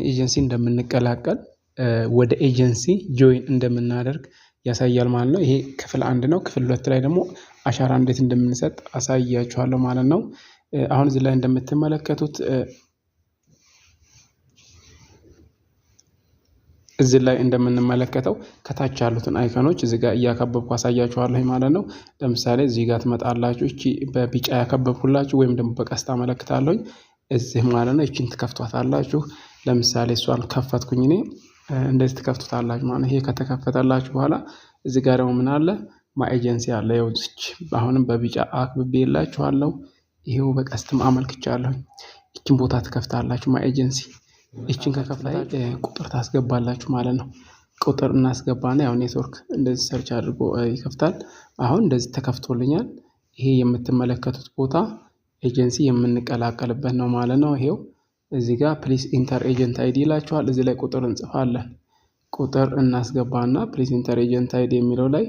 ኤጀንሲ እንደምንቀላቀል፣ ወደ ኤጀንሲ join እንደምናደርግ ያሳያል ማለት ነው። ይሄ ክፍል አንድ ነው። ክፍል ሁለት ላይ ደግሞ አሻራ እንዴት እንደምንሰጥ አሳያችኋለሁ ማለት ነው። አሁን እዚህ ላይ እንደምትመለከቱት፣ እዚህ ላይ እንደምንመለከተው ከታች ያሉትን icon ኦች እዚህ ጋር እያከበብኩ አሳያችኋለሁ ማለት ነው። ለምሳሌ እዚህ ጋር ትመጣላችሁ። እቺ በቢጫ ያከበብኩላችሁ ወይም ደግሞ በቀስት አመለክታለሁኝ እዚህ ማለት ነው። ይቺን ትከፍቷታላችሁ። ለምሳሌ እሷን ከፈትኩኝ እኔ፣ እንደዚህ ትከፍቱታላችሁ ማለት ነው። ይሄ ከተከፈተላችሁ በኋላ እዚህ ጋር ደግሞ ምን አለ? My agency አለ። ይኸው እዚች አሁንም በቢጫ አክብቤላችኋለሁ። ይሄው በቀስትም አመልክቻለሁኝ። ይችን ቦታ ትከፍታላችሁ። My agency ይችን ከከፈታችሁ ቁጥር ታስገባላችሁ ማለት ነው። ቁጥር እናስገባና ያው ኔትወርክ እንደዚህ search አድርጎ ይከፍታል። አሁን እንደዚህ ተከፍቶልኛል። ይሄ የምትመለከቱት ቦታ ኤጀንሲ የምንቀላቀልበት ነው ማለት ነው። ይሄው እዚህ ጋር "Please enter agent ID" ይላችኋል። እዚህ ላይ ቁጥር እንጽፋለን። ቁጥር እናስገባና "Please enter agent ID" የሚለው ላይ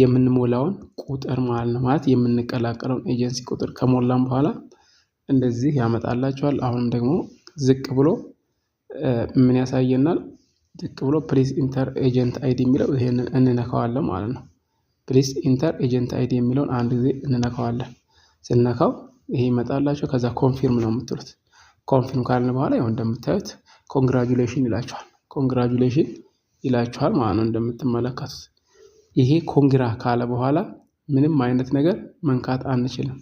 የምንሞላውን ቁጥር ማለት ነው። ማለት የምንቀላቀለውን ኤጀንሲ ቁጥር ከሞላን በኋላ እንደዚህ ያመጣላችኋል። አሁንም ደግሞ ዝቅ ብሎ ምን ያሳየናል? ዝቅ ብሎ "Please enter agent ID" የሚለው ይሄንን እንነካዋለን ማለት ነው። "Please enter agent ID" የሚለውን አንድ ጊዜ እንነካዋለን። ስንነካው ይሄ ይመጣላችኋል። ከዛ confirm ነው የምትሉት። Confirm ካልን በኋላ ያው እንደምታዩት "Congratulation" ይላችኋል። "Congratulation" ይላችኋል ማለት ነው። እንደምትመለከቱት ይሄ congra ካለ በኋላ ምንም አይነት ነገር መንካት አንችልም።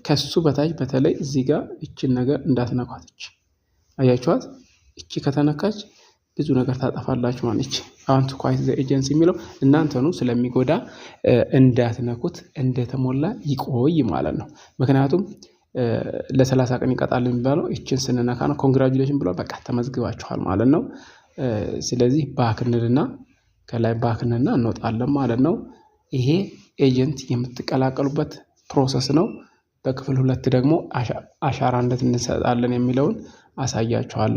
ከሱ በታች በተለይ እዚህ ጋር እችን ነገር እንዳትነኳት። እች አያችኋት? እቺ ከተነካች ብዙ ነገር ታጠፋላችሁ ማለት። እቺ "I want to quit the agency" የሚለው እናንተኑ ስለሚጎዳ እንዳትነኩት፣ እንደተሞላ ይቆይ ማለት ነው። ምክንያቱም ለ30 ቀን ይቀጣል የሚባለው ይችን ስንነካ ነው። "Congratulation" ብሎ በቃ ተመዝግባችኋል ማለት ነው። ስለዚህ back እንልና ከላይ back እንልና እንወጣለን ማለት ነው። ይሄ agent የምትቀላቀሉበት process ነው። በክፍል ሁለት ደግሞ አሻራ እንዴት እንሰጣለን የሚለውን አሳያችኋለሁ።